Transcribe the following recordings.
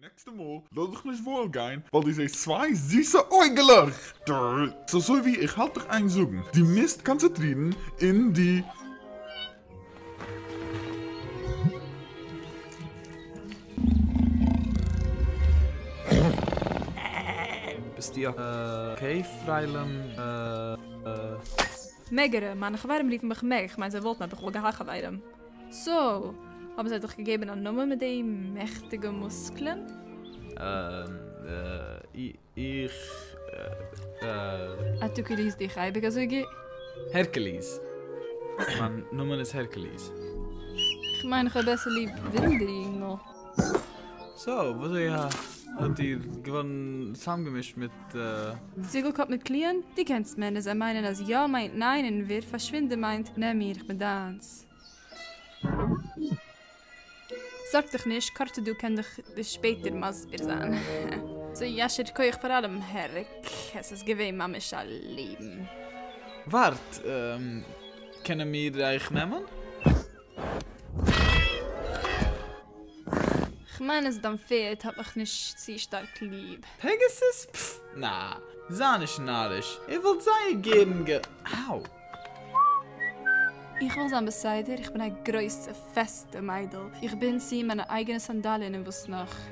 נעקסטע מאל לאז דיך נישט וואויל גיין ווייל דו זעסט צוויי זיסע אויגעלעך! ס'איז אזוי ווי איך האלט דיך איין זאגן, דו מוזט קאנצעטרירן אין די. ביסטו אקעי פריילין? מעגערע, מיינע חברים רופן מיך מעג, כ'מיין זיי וואלטן אויב איך וואלט געהאט חברים. סאו, האבן זיי דיך געגעבן א נאמען מיט די מעכטיגע מוסקלען? איך. אטאקירסט דיך אייביג אזוי גוט? הערקעליס. מיין נאמען איז הערקעליס. כ'מיין כ'האב בעסער ליב ווינדער יונגל. סאו, וויאזוי האט איר געווארן צוזאמגעמישט מיט. ציגל קאפ מיט קליען? דו קענסט מענער, זיי מיינען אז יא מיינט ניין און ווער פארשווינדען מיינט נעם מיר איך בין דיינס. זארג דיך נישט, קארטע דא קען דיך דאס שפעטער מסביר זיין. סאו יישר כח פאר אלעם הערק, עס איז געווען ממש א לעבן. ווארט, קענען מיר אייך נעמען? כ'מיין אז דיין פערד האט מיך נישט צו שטארק ליב. פעגעסוס? פפ, נא, זיי נישט נאריש, ער וואלט זייער גערן גע. אאו! איך וויל זיין בסדר, איך בין א גרויסע פעסטע מיידל, איך בינד צו מיינע אייגענע סאנדאלן און וואס נאך.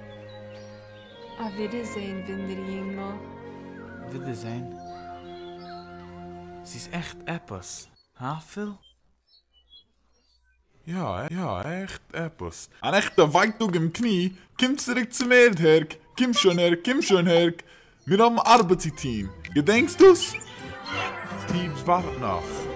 א ווידערזעהן וואונדער יונגל. ווידערזעהן? זי איז עכט עפעס, הא פיל? יא יא עכט עפעס. אן עכטע ווייטאג אין קני, קום צוריק צום ערד הערק, קום שוין הערק, קום שוין הערק, מיר האבן ארבעט צו טון, געדענקסט דאס? טיבס ווארט נאך.